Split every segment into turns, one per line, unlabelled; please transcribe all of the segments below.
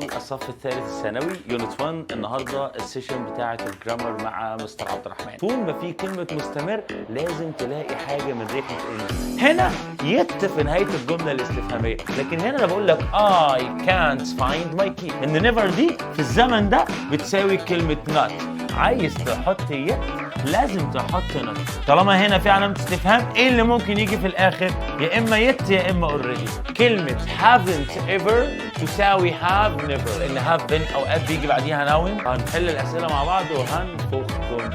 ابطال الصف الثالث الثانوي، unit 1. النهارده ال session بتاعه ال grammar مع مستر عبد الرحمن. طول ما في كلمة مستمر لازم تلاقي حاجة من ريحه ing. هنا yet في نهاية الجملة الاستفهاميه، لكن هنا انا بقول لك I can't find my key، ان never دي في الزمن ده بتساوي كلمة not. عايز تحط yet لازم تحط not. طالما هنا في علامة استفهام، ايه اللي ممكن يجي في الاخر؟ يا اما yet يا اما already. كلمة haven't ever تساوي have never، لان have been اوقات بيجي بعديها noun. هنحل الاسئلة مع بعض وهنفخكم.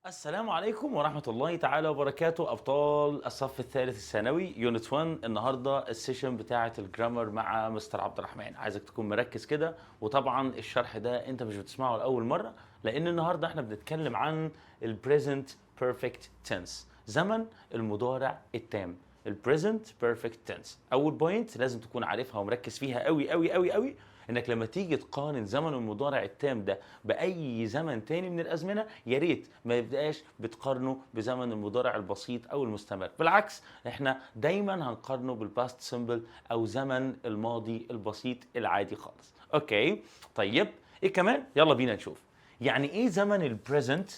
السلام عليكم ورحمة الله تعالى وبركاته، أبطال الصف الثالث الثانوي، unit 1. النهاردة ال session بتاعة ال grammar مع مستر عبد الرحمن. عايزك تكون مركز كده، وطبعا الشرح ده أنت مش بتسمعه لأول مرة، لأن النهاردة احنا بنتكلم عن ال present perfect tense، زمن المضارع التام، ال present perfect tense. أول point لازم تكون عارفها ومركز فيها قوي قوي قوي قوي، انك لما تيجي تقارن زمن المضارع التام ده باي زمن تاني من الازمنه، يا ريت ما يبقاش بتقارنه بزمن المضارع البسيط او المستمر. بالعكس، احنا دايما هنقارنه بال past simple او زمن الماضي البسيط العادي خالص. okay، طيب ايه كمان؟ يلا بينا نشوف يعني ايه زمن ال present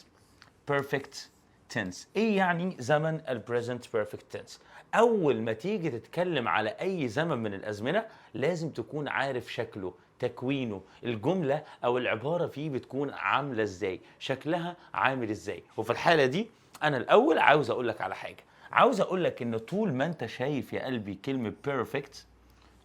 perfect tense. ايه يعني زمن ال present perfect tense؟ اول ما تيجي تتكلم على اي زمن من الازمنة لازم تكون عارف شكله، تكوينه، الجملة او العبارة فيه بتكون عامله ازاي، شكلها عامل ازاي. وفي الحالة دي انا الاول عاوز اقول لك على حاجه، عاوز اقول لك ان طول ما انت شايف يا قلبي كلمة perfect،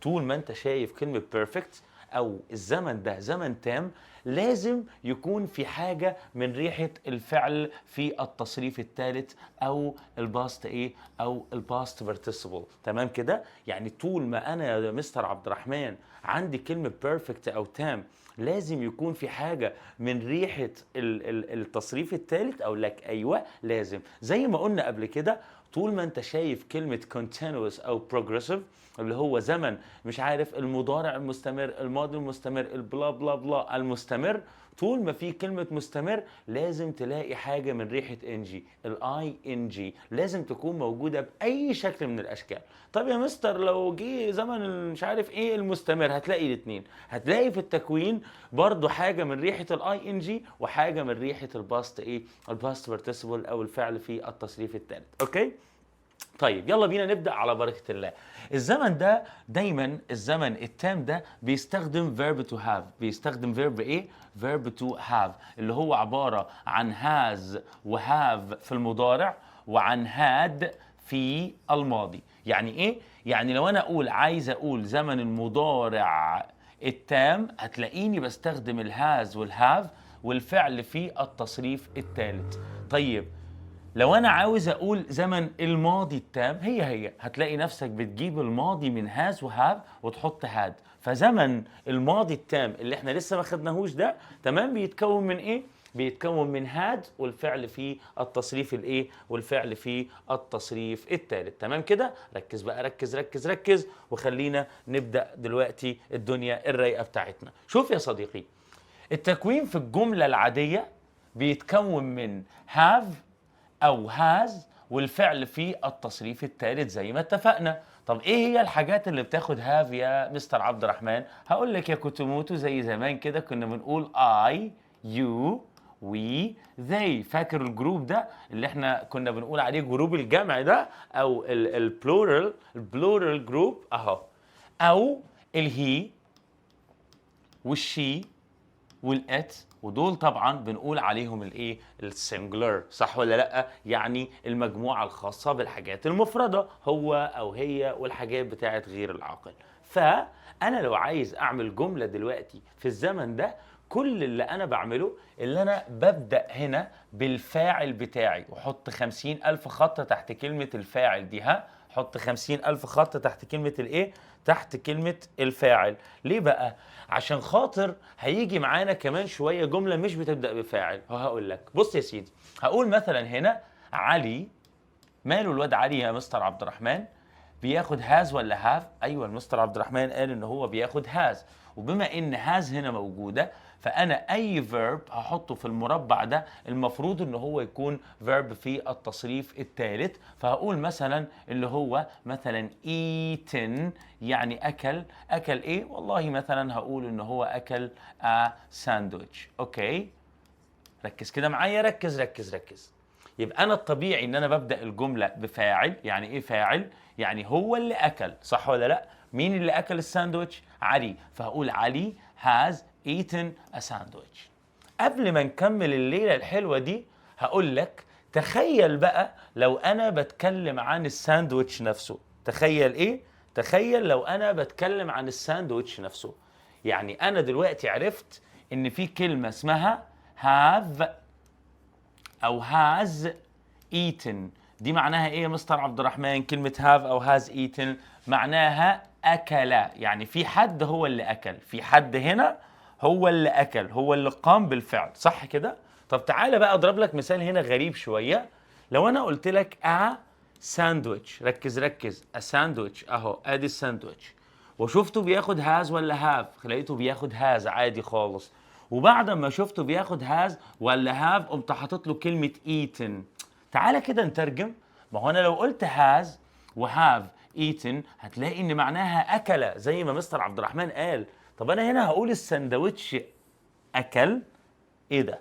طول ما انت شايف كلمة perfect او الزمن ده زمن تام، لازم يكون في حاجة من ريحة الفعل في التصريف الثالث او ال past ايه؟ او ال past participle. تمام كده؟ يعني طول ما انا يا مستر عبد الرحمن عندي كلمة perfect او تام، لازم يكون في حاجة من ريحة التصريف الثالث. اقول لك ايوه لازم. زي ما قلنا قبل كده، طول ما انت شايف كلمة continuous او progressive، اللي هو زمن مش عارف المضارع المستمر، الماضي المستمر، ال blah blah blah المستمر، طول ما في كلمة مستمر لازم تلاقي حاجة من ريحة ing، ال ing لازم تكون موجودة بأي شكل من الأشكال. طب يا مستر لو جه زمن مش عارف ايه المستمر، هتلاقي الاثنين، هتلاقي في التكوين برضو حاجة من ريحة ال ing وحاجة من ريحة ال past ايه؟ ال past participle او الفعل في التصريف الثالث. okay؟ طيب يلا بينا نبدا على بركة الله. الزمن ده دايما، الزمن التام ده بيستخدم verb to have. بيستخدم verb ايه؟ verb to have، اللي هو عبارة عن has و have في المضارع وعن had في الماضي. يعني ايه؟ يعني لو انا اقول عايز اقول زمن المضارع التام، هتلاقيني بستخدم ال has وال have والفعل في التصريف الثالث. طيب لو انا عاوز اقول زمن الماضي التام، هي هي، هتلاقي نفسك بتجيب الماضي من has و have وتحط had. فزمن الماضي التام اللي احنا لسه ما خدناهوش ده، تمام، بيتكون من ايه؟ بيتكون من had والفعل في التصريف الايه؟ والفعل في التصريف الثالث. تمام كده؟ ركز بقى، ركز ركز ركز، وخلينا نبدا دلوقتي الدنيا الرايقه بتاعتنا. شوف يا صديقي، التكوين في الجملة العادية بيتكون من have او has والفعل في التصريف الثالث زي ما اتفقنا. طب ايه هي الحاجات اللي بتاخد have يا مستر عبد الرحمن؟ هقول لك يا كوتوموتو، زي زمان كده كنا بنقول I، you، we، they. فاكر ال group ده اللي احنا كنا بنقول عليه group الجمع ده او ال plural، ال plural group اهو، او ال he وال she وال it، ودول طبعا بنقول عليهم الايه؟ ال singular، صح ولا لا؟ يعني المجموعة الخاصة بالحاجات المفردة، هو او هي والحاجات بتاعت غير العاقل. فانا لو عايز اعمل جملة دلوقتي في الزمن ده، كل اللي انا بعمله اللي انا ببدا هنا بالفاعل بتاعي، وحط 50,000 خط تحت كلمة الفاعل دي. ها، حط 50,000 خط تحت كلمة الايه؟ تحت كلمة الفاعل. ليه بقى؟ عشان خاطر هيجي معانا كمان شوية جملة مش بتبدأ بفاعل. وهقول لك، بص يا سيدي، هقول مثلا هنا علي. ماله الواد علي يا مستر عبد الرحمن؟ بياخد has ولا have؟ ايوه، المستر عبد الرحمن قال ان هو بياخد has، وبما ان has هنا موجودة فانا اي verb هحطه في المربع ده المفروض ان هو يكون verb في التصريف الثالث. فهقول مثلا اللي هو مثلا eaten، يعني اكل. اكل ايه؟ والله مثلا هقول ان هو اكل a sandwich. okay، ركز كده معايا، ركز ركز ركز. يبقى انا الطبيعي ان انا ببدا الجملة بفاعل. يعني ايه فاعل؟ يعني هو اللي اكل، صح ولا لا؟ مين اللي اكل الساندويتش؟ علي. فهقول علي has eaten a sandwich. قبل ما نكمل الليلة الحلوة دي هقول لك تخيل بقى لو انا بتكلم عن الساندويتش نفسه. تخيل ايه؟ تخيل لو انا بتكلم عن الساندويتش نفسه. يعني انا دلوقتي عرفت ان في كلمة اسمها have او has eaten. دي معناها ايه يا مستر عبد الرحمن؟ كلمة have او has eaten معناها اكل، يعني في حد هو اللي اكل، في حد هنا هو اللي اكل، هو اللي قام بالفعل، صح كده؟ طب تعالى بقى اضرب لك مثال هنا غريب شوية. لو انا قلت لك a sandwich، ركز ركز، a sandwich اهو، ادي الساندويتش، وشفته بياخد has ولا have؟ لقيته بياخد has عادي خالص. وبعد ما شفته بياخد has ولا have قمت حاطط له كلمة eaten. تعالى كده نترجم. ما هو انا لو قلت has و have eaten هتلاقي ان معناها اكل زي ما مستر عبد الرحمن قال. طب انا هنا هقول السندوتش اكل؟ ايه ده؟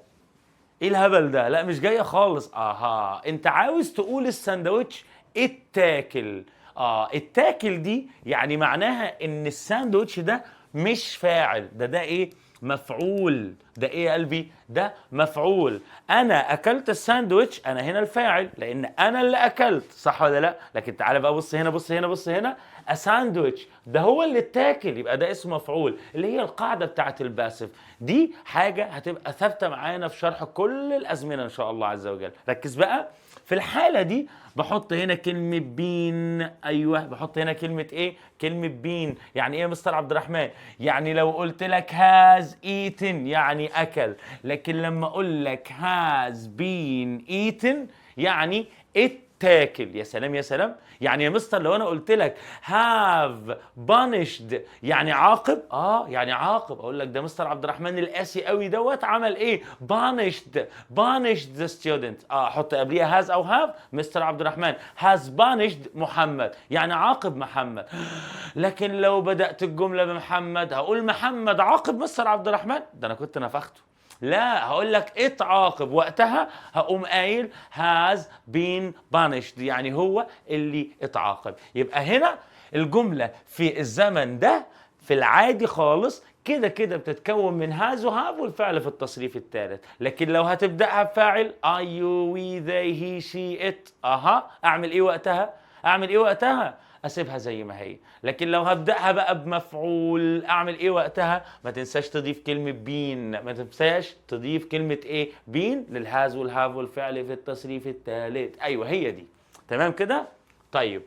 ايه الهبل ده؟ لا مش جاية خالص. اها، انت عاوز تقول السندوتش اتاكل. اتاكل دي يعني معناها ان الساندوتش ده مش فاعل، ده ايه؟ مفعول. ده ايه يا قلبي؟ ده مفعول. انا اكلت الساندوتش، انا هنا الفاعل لان انا اللي اكلت، صح ولا لا؟ لكن تعالى بقى بص هنا بص هنا بص هنا، a sandwich ده هو اللي اتاكل، يبقى ده اسمه مفعول، اللي هي القاعدة بتاعت ال passive. دي حاجة هتبقى ثابتة معانا في شرح كل الازمنة ان شاء الله عز وجل. ركز بقى في الحالة دي، بحط هنا كلمة been. ايوه، بحط هنا كلمة ايه؟ كلمة been. يعني ايه يا مستر عبد الرحمن؟ يعني لو قلت لك has eaten يعني اكل، لكن لما اقول لك has been eaten يعني اتاكل. يا سلام يا سلام. يعني يا مستر لو انا قلت لك have punished يعني عاقب، يعني عاقب، اقول لك ده مستر عبد الرحمن القاسي قوي دوت عمل ايه؟ punished، punished the student. احط قبليها has او have، مستر عبد الرحمن has punished محمد يعني عاقب محمد. لكن لو بدأت الجملة بمحمد هقول محمد عاقب مستر عبد الرحمن؟ ده انا كنت نفخته. لا، هقول لك اتعاقب، وقتها هقوم قايل has been punished يعني هو اللي اتعاقب. يبقى هنا الجملة في الزمن ده في العادي خالص كده كده بتتكون من has و have والفعل في التصريف الثالث. لكن لو هتبدأها بفاعل I you we they he she it، اعمل ايه وقتها؟ اعمل ايه وقتها؟ اسيبها زي ما هي. لكن لو هبداها بقى بمفعول اعمل ايه وقتها؟ ما تنساش تضيف كلمة been. ما تنساش تضيف كلمة ايه؟ been لل has وال have والفعل في التصريف الثالث. ايوه هي دي، تمام كده؟ طيب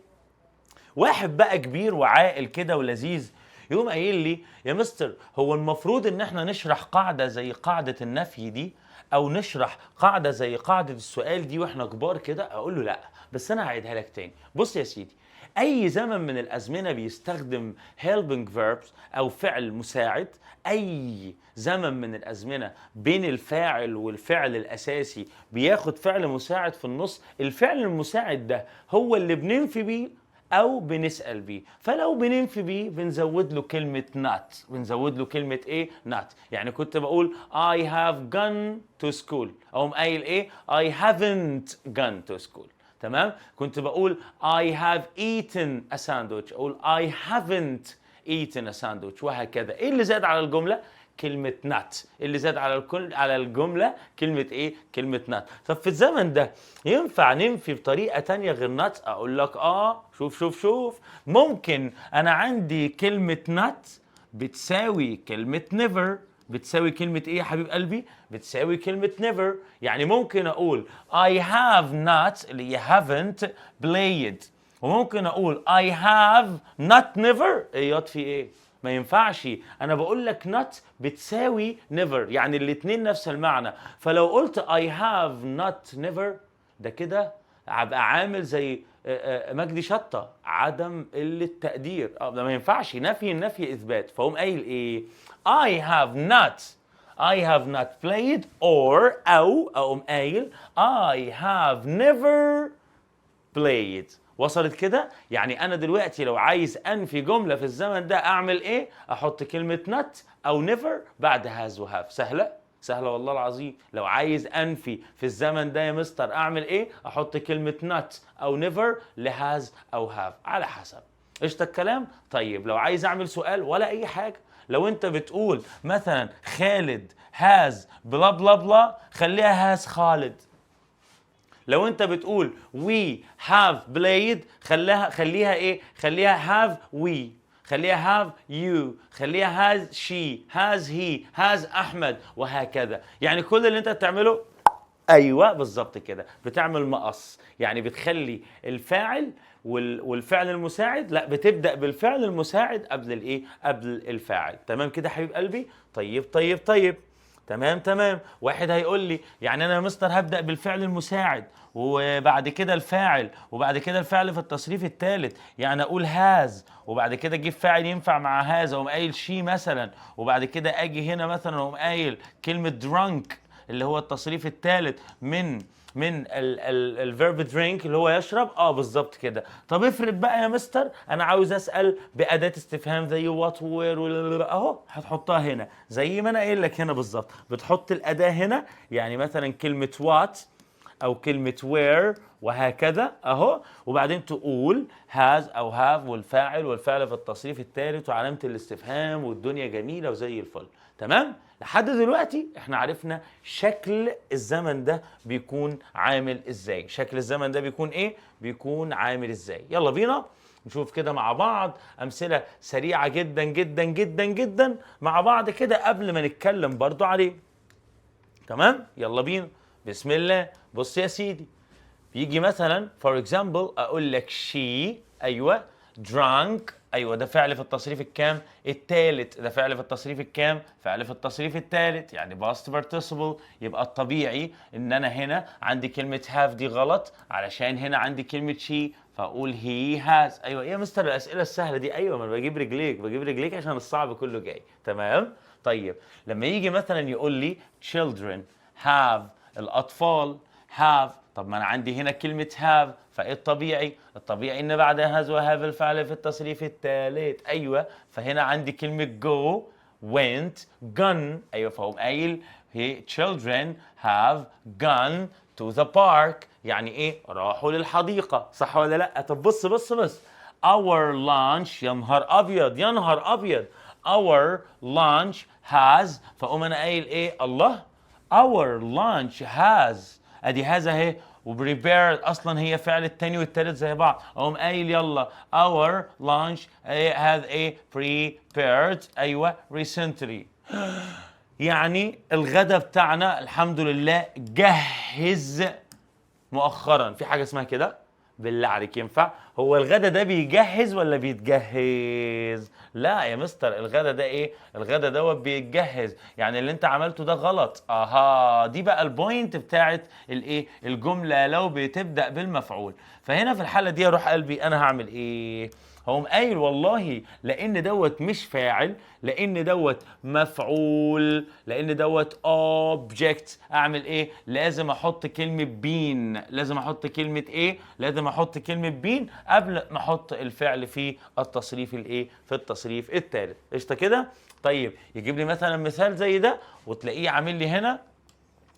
واحد بقى كبير وعاقل كده ولذيذ يقوم قايل لي يا مستر، هو المفروض ان احنا نشرح قاعدة زي قاعدة النفي دي او نشرح قاعدة زي قاعدة السؤال دي واحنا كبار كده؟ اقول له لا، بس انا هعيدها لك تاني. بص يا سيدي، اي زمن من الازمنة بيستخدم helping verbs او فعل مساعد، اي زمن من الازمنة بين الفاعل والفعل الاساسي بياخد فعل مساعد في النص، الفعل المساعد ده هو اللي بننفي بيه او بنسال بيه. فلو بننفي بيه بنزود له كلمة not. بنزود له كلمة ايه؟ not. يعني كنت بقول I have gone to school، اقوم قايل ايه؟ I haven't gone to school. تمام؟ كنت بقول I have eaten a sandwich، اقول I haven't eaten a sandwich، وهكذا. ايه اللي زاد على الجملة؟ كلمة not. اللي زاد على الكل على الجملة كلمة ايه؟ كلمة not. طب في الزمن ده ينفع ننفي بطريقة تانية غير not؟ اقول لك شوف شوف شوف، ممكن انا عندي كلمة not بتساوي كلمة never. بتساوي كلمة ايه يا حبيب قلبي؟ بتساوي كلمة never. يعني ممكن اقول I have not اللي هي haven't played، وممكن اقول I have not never. ايه في ايه؟ ما ينفعش. انا بقول لك not بتساوي never، يعني الاتنين نفس المعنى. فلو قلت I have not never ده كده هبقى عامل زي مجدي شطة، عدم قلة تقدير. ده ما ينفعش، نفي النفي اثبات. فهم قايل ايه؟ I have not، I have not played or أو أقوم قايل I have never played. وصلت كده؟ يعني انا دلوقتي لو عايز انفي جملة في الزمن ده اعمل ايه؟ احط كلمة not او never بعد has و have. سهلة؟ سهلة والله العظيم. لو عايز انفي في الزمن ده يا مستر اعمل ايه؟ احط كلمة not او never ل has او have على حسب. قشطه الكلام؟ طيب لو عايز اعمل سؤال ولا اي حاجه، لو انت بتقول مثلا خالد has blah blah blah، خليها has خالد. لو انت بتقول we have played، خليها ايه؟ خليها have we، خليها have you، خليها has she، has he، has احمد، وهكذا. يعني كل اللي انت بتعمله، ايوه بالظبط كده، بتعمل مقص، يعني بتخلي الفاعل والفعل المساعد، لا، بتبدا بالفعل المساعد قبل الايه؟ قبل الفاعل. تمام كده حبيب قلبي؟ طيب طيب طيب، تمام تمام. واحد هيقول لي يعني انا يا مستر هبدا بالفعل المساعد وبعد كده الفاعل وبعد كده الفعل في التصريف الثالث، يعني اقول has وبعد كده اجيب فاعل ينفع مع has، اقوم قايل she مثلا، وبعد كده اجي هنا مثلا اقوم قايل كلمة drunk اللي هو التصريف الثالث من ال verb drink اللي هو يشرب. اه بالظبط كده. طب افرض بقى يا مستر انا عاوز اسال باداة استفهام زي what، where، اهو هتحطها هنا زي ما انا قايل لك هنا بالظبط. بتحط الاداة هنا، يعني مثلا كلمة what او كلمة where وهكذا اهو، وبعدين تقول has او have والفاعل والفعل في التصريف الثالث وعلامة الاستفهام، والدنيا جميلة وزي الفل. تمام؟ لحد دلوقتي احنا عرفنا شكل الزمن ده بيكون عامل ازاي. شكل الزمن ده بيكون ايه؟ بيكون عامل ازاي؟ يلا بينا نشوف كده مع بعض امثلة سريعة جدا جدا جدا جدا مع بعض كده قبل ما نتكلم برضو عليه. تمام؟ يلا بينا، بسم الله. بص يا سيدي، بيجي مثلا for example اقول لك she، ايوه، drank، ايوه، ده فعل في التصريف الكام؟ الثالث. ده فعل في التصريف الكام؟ فعل في التصريف الثالث، يعني past participle. يبقى الطبيعي ان انا هنا عندي كلمة have دي غلط علشان هنا عندي كلمة she، فاقول he has. ايوه، ايه يا مستر الاسئلة السهلة دي؟ ايوه، ما انا بجيب رجليك، بجيب رجليك عشان الصعب كله جاي. تمام؟ طيب لما يجي مثلا يقول لي children have، الاطفال have، طب ما انا عندي هنا كلمة have، فايه الطبيعي؟ الطبيعي ان بعدها has و have الفعل في التصريف الثالث. ايوه، فهنا عندي كلمة go، went، gone. ايوه، فهو قايل هي children have gone to the park، يعني ايه؟ راحوا للحديقة، صح ولا لا؟ طب بص بص بص، our lunch، يا نهار ابيض يا نهار ابيض، our lunch has، فاقوم انا قايل ايه؟ الله، our lunch has، ادي has اهي، و prepared اصلا هي فعل التاني والتالت زي بعض، اقوم قايل يلا our lunch has ايه؟ prepared، ايوه، recently، يعني الغدا بتاعنا الحمد لله جهز مؤخرا. في حاجة اسمها كده؟ بالله عليك ينفع؟ هو الغدا ده بيجهز ولا بيتجهز؟ لا يا مستر، الغدا ده ايه؟ الغدا دوت بيتجهز، يعني اللي انت عملته ده غلط. اها، دي بقى ال point بتاعت الايه؟ الجملة لو بتبدا بالمفعول. فهنا في الحالة دي يا روح قلبي انا هعمل ايه؟ هقوم قايل والله لان دوت مش فاعل، لان دوت مفعول، لان دوت object، اعمل ايه؟ لازم احط كلمة been. لازم احط كلمة ايه؟ لازم احط كلمة been قبل ما احط الفعل في التصريف الايه؟ في التصريف الثالث. قشطه كده؟ طيب يجيب لي مثلا مثال زي ده وتلاقيه عامل لي هنا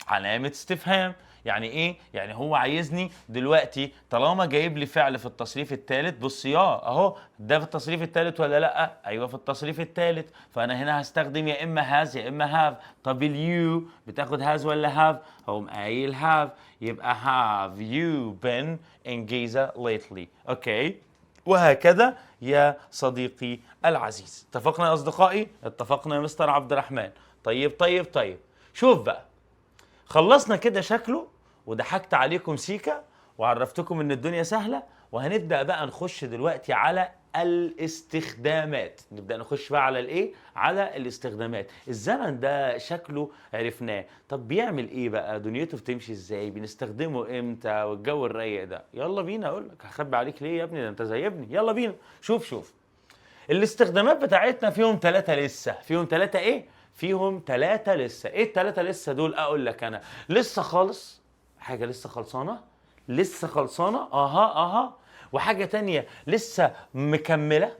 علامة استفهام. يعني ايه؟ يعني هو عايزني دلوقتي طالما جايب لي فعل في التصريف الثالث، بص يا اهو ده في التصريف الثالث ولا لا؟ ايوه في التصريف الثالث، فانا هنا هستخدم يا اما has يا اما have. طب ال you بتاخد has ولا have؟ هقوم قايل have، يبقى have you been in Giza lately؟ okay، وهكذا يا صديقي العزيز. اتفقنا يا اصدقائي؟ اتفقنا يا مستر عبد الرحمن. طيب طيب طيب، شوف بقى، خلصنا كده شكله وضحكت عليكم سيكا وعرفتكم ان الدنيا سهله، وهنبدا بقى نخش دلوقتي على الاستخدامات. نبدا نخش بقى على الايه؟ على الاستخدامات. الزمن ده شكله عرفناه، طب بيعمل ايه بقى؟ دنيته بتمشي ازاي؟ بنستخدمه امتى؟ والجو الرايق ده. يلا بينا اقول لك. هخبي عليك ليه يا ابني؟ ده انت زي ابني. يلا بينا شوف شوف الاستخدامات بتاعتنا. فيهم ثلاثة لسه، فيهم ثلاثة ايه؟ فيهم ثلاثة لسه. ايه الثلاثة لسه دول؟ اقول لك انا، لسه خالص، حاجة لسه خلصانه، لسه خلصانه، اها، وحاجه تانية لسه مكمله،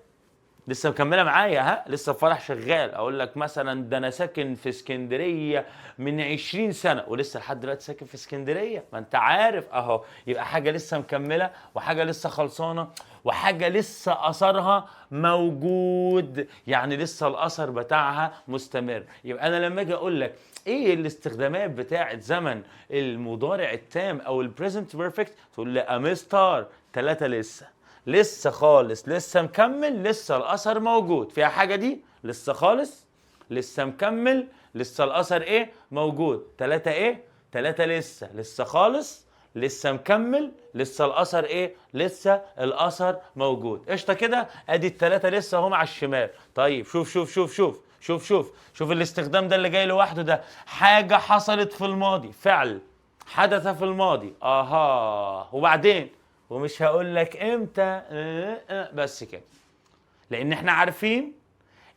لسه مكملة معايا، ها لسه الفرح شغال. اقول لك مثلا ده انا ساكن في اسكندرية من 20 سنة ولسه لحد دلوقتي ساكن في اسكندريه، ما انت عارف اهو. يبقى حاجة لسه مكملة، وحاجه لسه خلصانه، وحاجه لسه اثرها موجود، يعني لسه الاثر بتاعها مستمر. يبقى انا لما اجي اقول لك ايه الاستخدامات بتاعه زمن المضارع التام او ال present perfect، تقول لي يا مستر ثلاثة لسه، لسه خالص، لسه مكمل، لسه الاثر موجود. فيها حاجة دي؟ لسه خالص، لسه مكمل، لسه الاثر ايه؟ موجود. ثلاثة ايه؟ ثلاثة لسه، لسه خالص، لسه مكمل، لسه الاثر ايه؟ لسه الاثر موجود. قشطه كده، ادي الثلاثة لسه هم على الشمال. طيب شوف شوف شوف شوف شوف شوف شوف الاستخدام ده اللي جاي لوحده ده، حاجة حصلت في الماضي، فعل حدث في الماضي، اها، وبعدين ومش هقول لك امتى، بس كده، لان احنا عارفين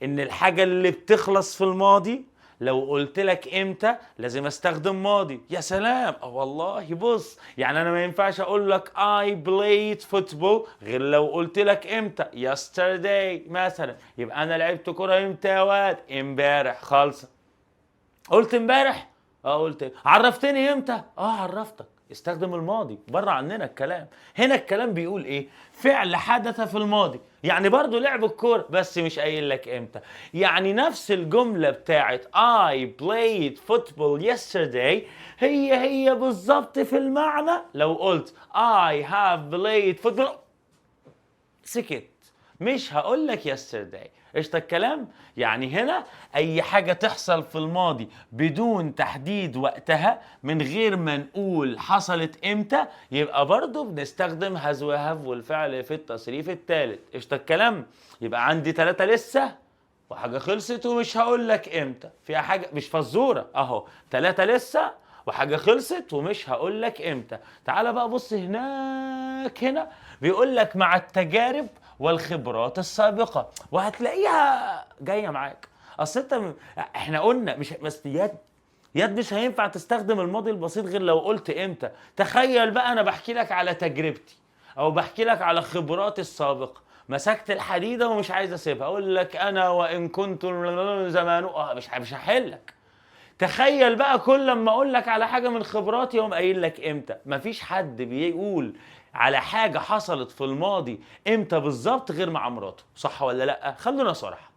ان الحاجة اللي بتخلص في الماضي لو قلت لك امتى لازم استخدم ماضي. يا سلام، اه والله. بص يعني انا ما ينفعش اقول لك I played football غير لو قلت لك امتى، yesterday مثلا. يبقى انا لعبت كرة امتى يا واد؟ امبارح. خالصة. قلت امبارح؟ اه قلت. عرفتني امتى؟ اه عرفتك. استخدم الماضي، بره عننا الكلام. هنا الكلام بيقول ايه؟ فعل حدث في الماضي، يعني برضو لعب الكورة بس مش قايل لك امتى. يعني نفس الجملة بتاعت I played football yesterday هي هي بالظبط في المعنى لو قلت I have played football، سكت، مش هقول لك yesterday. قشطة الكلام؟ يعني هنا اي حاجة تحصل في الماضي بدون تحديد وقتها، من غير ما نقول حصلت امتى، يبقى برضو بنستخدم has و have والفعل في التصريف الثالث. قشطة الكلام؟ يبقى عندي ثلاثة لسه وحاجة خلصت ومش هقول لك امتى. فيها حاجة مش فزورة اهو، ثلاثة لسه وحاجة خلصت ومش هقول لك امتى. تعال بقى بص هناك، هنا بيقول لك مع التجارب والخبرات السابقة، وهتلاقيها جاية معاك. اصل انت احنا قلنا مش بس يد يد مش هينفع تستخدم الماضي البسيط غير لو قلت امتى. تخيل بقى انا بحكي لك على تجربتي او بحكي لك على خبراتي السابقة، مسكت الحديدة ومش عايز اسيبها، اقول لك انا وان كنت زمان، مش هحلك. تخيل بقى كل لما اقول لك على حاجة من خبراتي يقوم قايل لك امتى. مفيش حد بيقول على حاجة حصلت في الماضي امتى بالظبط غير مع مراته، صح ولا لا؟ خلونا صراحة،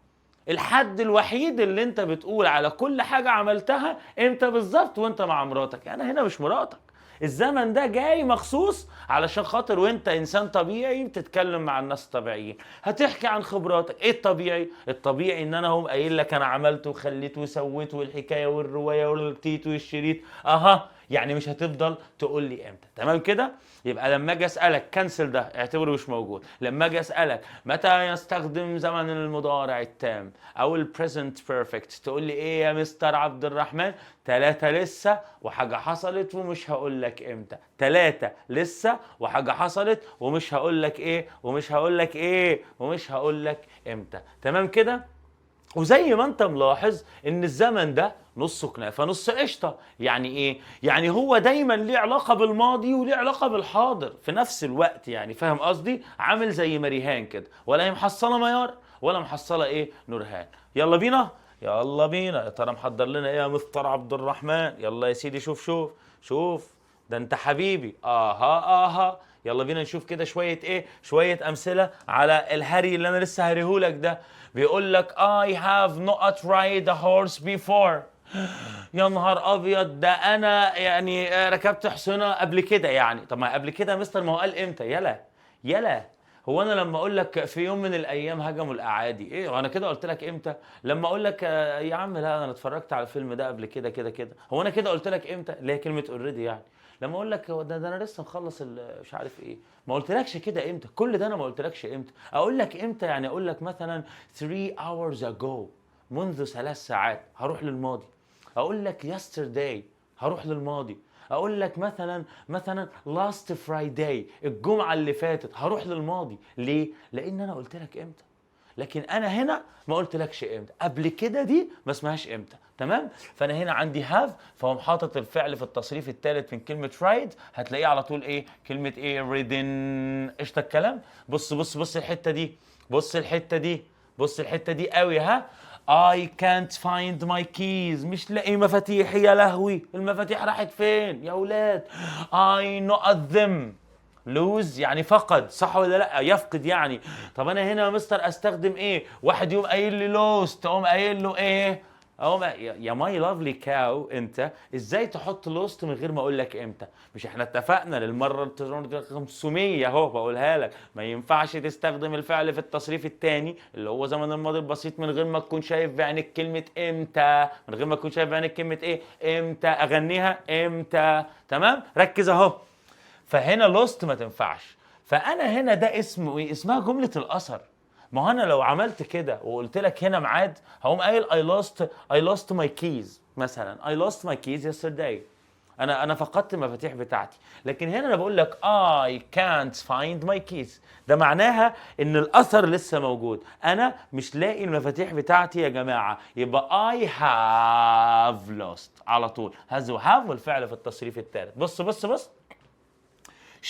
الحد الوحيد اللي انت بتقول على كل حاجة عملتها امتى بالظبط وانت مع مراتك. انا هنا مش مراتك، الزمن ده جاي مخصوص علشان خاطر وانت انسان طبيعي بتتكلم مع الناس الطبيعيين، هتحكي عن خبراتك. ايه الطبيعي؟ الطبيعي ان انا هقوم قايل لك انا عملت وخليت وسويت والحكاية والرواية والتيت والشريط، اها، يعني مش هتفضل تقول لي امتى. تمام كده؟ يبقى لما اجي اسالك cancel ده اعتبره مش موجود. لما اجي اسالك متى يستخدم زمن المضارع التام او ال present perfect، تقول لي ايه يا مستر عبد الرحمن؟ ثلاثة لسه وحاجة حصلت ومش هقول لك امتى. ثلاثة لسه وحاجة حصلت ومش هقول لك ايه، ومش هقول لك ايه، ومش هقول لك امتى. تمام كده؟ وزي ما انت ملاحظ ان الزمن ده نص كنافه نص قشطه. يعني ايه؟ يعني هو دايما ليه علاقة بالماضي وليه علاقة بالحاضر في نفس الوقت، يعني فاهم قصدي؟ عامل زي مريهان كده، ولا هي محصله ميار ولا محصله ايه نورهان. يلا بينا، يلا بينا. يا ترى محضر لنا ايه يا مستر عبد الرحمن؟ يلا يا سيدي، شوف شوف شوف، ده انت حبيبي. اها اها، يلا بينا نشوف كده شوية ايه، شوية امثلة على الهري اللي انا لسه هريهولك ده. بيقول لك I have not ride a horse before. يا نهار ابيض، ده انا يعني ركبت حصانه قبل كده يعني. طب ما قبل كده يا مستر، ما هو قال امتى؟ يلا يلا، هو انا لما اقول لك في يوم من الايام هجموا الاعادي، ايه وانا كده قلت لك امتى؟ لما اقول لك يا عم لا انا اتفرجت على الفيلم ده قبل كده كده كده، هو انا كده قلت لك امتى؟ اللي هي كلمة already يعني. لما اقول لك ده انا لسه مخلص مش عارف ايه، ما قلتلكش كده امتى؟ كل ده انا ما قلتلكش امتى. اقول لك امتى يعني اقول لك مثلا 3 hours ago، منذ 3 ساعات، هروح للماضي. اقول لك yesterday، هروح للماضي. اقول لك مثلا last Friday، الجمعة اللي فاتت، هروح للماضي. ليه؟ لان انا قلت لك امتى. لكن انا هنا ما قلتلكش امتى. قبل كده دي ما اسمهاش امتى، تمام؟ فانا هنا عندي have، فهو حاطط الفعل في التصريف الثالث من كلمة ride، هتلاقيه على طول ايه؟ كلمة ايه؟ ridden. قشطه الكلام؟ بص بص بص الحتة دي، بص الحتة دي، بص الحتة دي قوي. ها، I can't find my keys، مش لاقي مفاتيحي. يا لهوي، المفاتيح راحت فين يا اولاد؟ I نقط them، lose يعني فقد، صح ولا لا؟ يفقد يعني. طب انا هنا يا مستر استخدم ايه؟ واحد يقوم قايل لي lost، اقوم قايل له ايه؟ اقوم يا my lovely cow، انت ازاي تحط lost من غير ما اقول لك امتى؟ مش احنا اتفقنا للمرة 500 اهو بقولها لك، ما ينفعش تستخدم الفعل في التصريف الثاني اللي هو زمن الماضي البسيط من غير ما تكون شايف بعينك كلمة امتى، من غير ما تكون شايف بعينك كلمة ايه؟ امتى. اغنيها امتى، تمام؟ ركز اهو. فهنا lost ما تنفعش. فانا هنا ده اسمه ايه؟ اسمها جملة الاثر. ما هو انا لو عملت كده وقلت لك هنا ميعاد، هقوم قايل I lost my keys مثلا، I lost my keys yesterday، انا فقدت المفاتيح بتاعتي. لكن هنا انا بقول لك I can't find my keys، ده معناها ان الاثر لسه موجود، انا مش لاقي المفاتيح بتاعتي يا جماعه. يبقى I have lost على طول، has و have والفعل في التصريف الثالث. بص بص بص،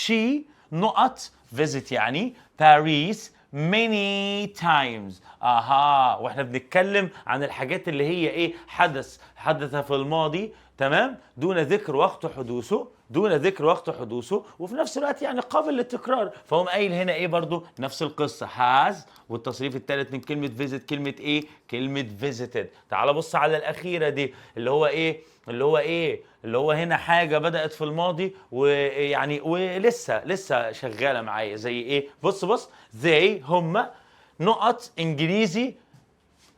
she نقط visit يعني Paris many times. اها، واحنا بنتكلم عن الحاجات اللي هي ايه؟ حدث حدث في الماضي، تمام، دون ذكر وقت حدوثه، دون ذكر وقت حدوثه، وفي نفس الوقت يعني قابل للتكرار. فهم قايل هنا ايه؟ برضو نفس القصه، has والتصريف الثالث من كلمة visit، كلمة ايه؟ كلمة visited. تعال بص على الاخيرة دي، اللي هو ايه؟ اللي هو ايه؟ اللي هو هنا حاجة بدات في الماضي ويعني ولسه لسه شغالة معايا، زي ايه؟ بص بص، they هم نقط انجليزي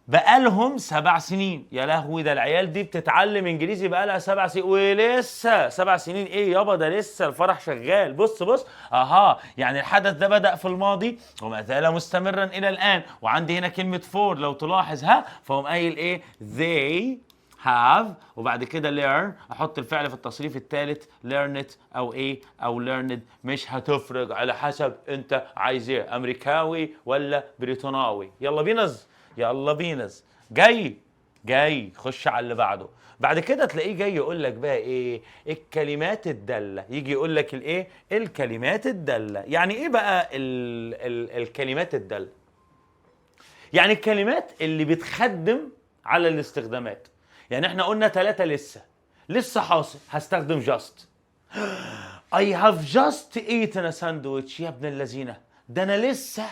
بقالهم 7 سنين. يا لهوي، ده العيال دي بتتعلم انجليزي بقالها 7 سنين ولسه 7 سنين ايه يابا؟ ده لسه الفرح شغال. بص بص، اها، يعني الحدث ده بدأ في الماضي وما زال مستمرا الى الان، وعندي هنا كلمة for لو تلاحظ. ها، فهم قايل ايه؟ they have وبعد كده learn، احط الفعل في التصريف الثالث، learnt او ايه؟ او learned، مش هتفرق على حسب انت عايز ايه، امريكاوي ولا بريطاناوي. يلا بينز، يلا بينز، جاي جاي، خش على اللي بعده. بعد كده تلاقيه جاي يقول لك بقى ايه؟ الكلمات الداله. يجي يقول لك الايه؟ الكلمات الداله. يعني ايه بقى ال ال الكلمات الداله؟ يعني الكلمات اللي بتخدم على الاستخدامات. يعني احنا قلنا ثلاثة، لسه لسه حاصل، هستخدم just. I have just eaten a sandwich، يا ابن اللذينة، ده انا لسه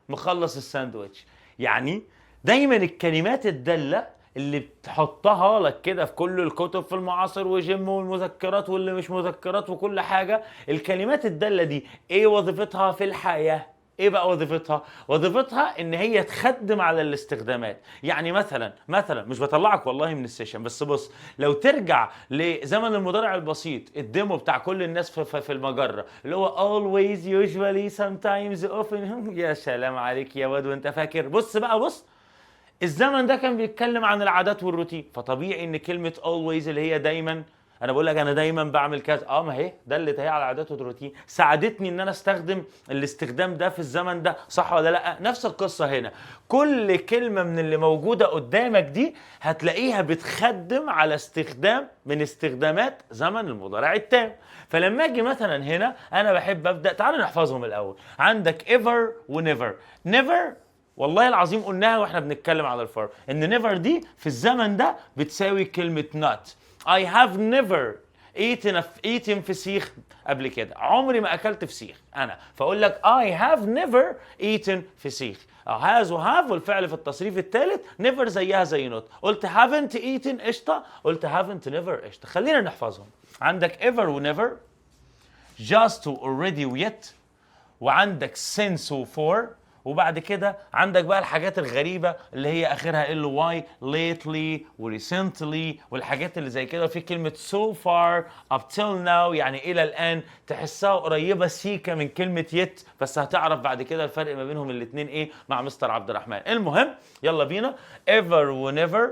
مخلص الساندويتش. يعني دايما الكلمات الدالة اللي بتحطها لك كده في كل الكتب، في المعاصر وجيم والمذكرات واللي مش مذكرات وكل حاجة، الكلمات الدالة دي ايه وظيفتها في الحياة؟ ايه بقى وظيفتها؟ وظيفتها ان هي تخدم على الاستخدامات. يعني مثلا مثلا، مش بطلعك والله من ال session، بس بص، لو ترجع لزمن المضارع البسيط، ال demo بتاع كل الناس في المجرة، اللي هو always، usually، sometimes، often. يا سلام عليك يا واد وانت فاكر. بص بقى بص، الزمن ده كان بيتكلم عن العادات والروتين، فطبيعي ان كلمة always اللي هي دايما، انا بقول لك انا دايما بعمل كذا، اه، ما هي دلت هي على العادات والروتين، ساعدتني ان انا استخدم الاستخدام ده في الزمن ده، صح ولا لا؟ نفس القصة هنا، كل كلمة من اللي موجودة قدامك دي هتلاقيها بتخدم على استخدام من استخدامات زمن المضارع التام. فلما اجي مثلا هنا، انا بحب ابدا، تعالوا نحفظهم الاول. عندك ever و never. never والله العظيم قلناها واحنا بنتكلم على الفرق، ان never دي في الزمن ده بتساوي كلمة not. I have never eaten فسيخ قبل كده، عمري ما اكلت فسيخ انا، فاقول لك I have never eaten فسيخ. has و have والفعل في التصريف الثالث، never زيها زي not. قلت haven't eaten قشطه، قلت haven't never قشطه. خلينا نحفظهم. عندك ever و never، just و already و yet، وعندك since و for، وبعد كده عندك بقى الحاجات الغريبة اللي هي اخرها ال ly، lately و recently والحاجات اللي زي كده. في كلمة so far، up till now، يعني الى الان، تحسها قريبه سيكه من كلمة yet، بس هتعرف بعد كده الفرق ما بينهم الاثنين ايه مع مستر عبد الرحمن. المهم يلا بينا، ever و never،